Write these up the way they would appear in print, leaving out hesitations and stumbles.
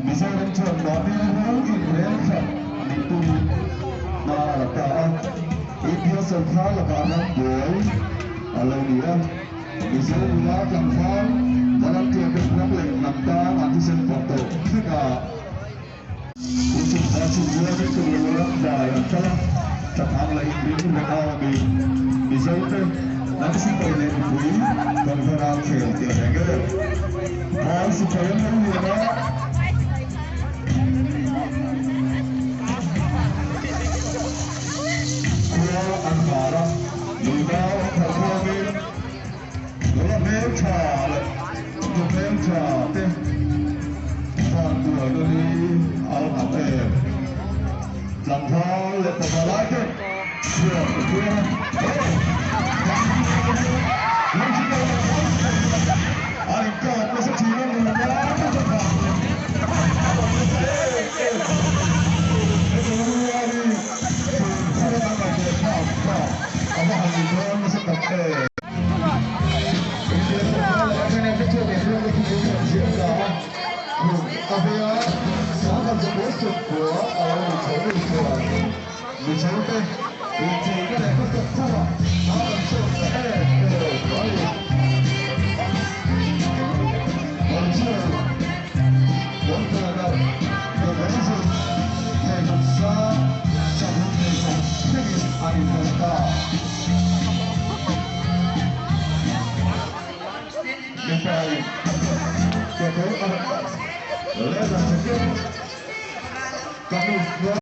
Mizoram chuan mahni ro inrel khat nih tum hma a la ta a, India sawrkar lakah ram buai a lo ni a, Mizo nula tlangval volunteer te ram leh hnam tan an thisen pawh tawh thleng a. Kum sum rualin tum lo ram dai an kal a, thlaphang leh inring reng a awmin Mizo te hnam sipai leh mipui kan va ral khel teh reng em. Vai sipai an lo lian a. Khua an hal a, nunau an khalh khuangin nula hmeltha leh nu hmeltha te van buaina hi a la ngam em. Tlangval leh pavalai lai te chhuak a khuar a, An inkap nasa thin a nunau te kha a awm nasa em em a. Heti rual hi Thlan a ngaihtuah thlak kha a va han inrawn nasa tak em. India sawrkar leh MNF te chuan inremna chu min thlan ziah ta a, kum a vei a, sangkhat zakua sawmkua a lo ni chho ni chuan Mizote incheina leh khawsak phungah hma kan sawn ta em em a ni. Marchal Montana The Amazon pheikhawk sang savun pheikhawk thlengin an inhawng ta. Mipain kekawr a leather jacket kamis hnuai.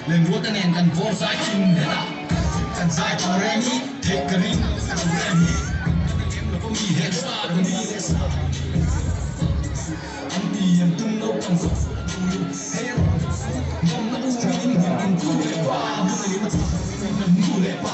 Lenruata nen kan vawr zai thin hetah kan zai tawh reng hi theih ka ring lo reng hi mi he sa ka mi leh sa an ti an tum naupang zawk hei nawmna u in hnim in tu leh pa hun a lim a chak nu leh pa.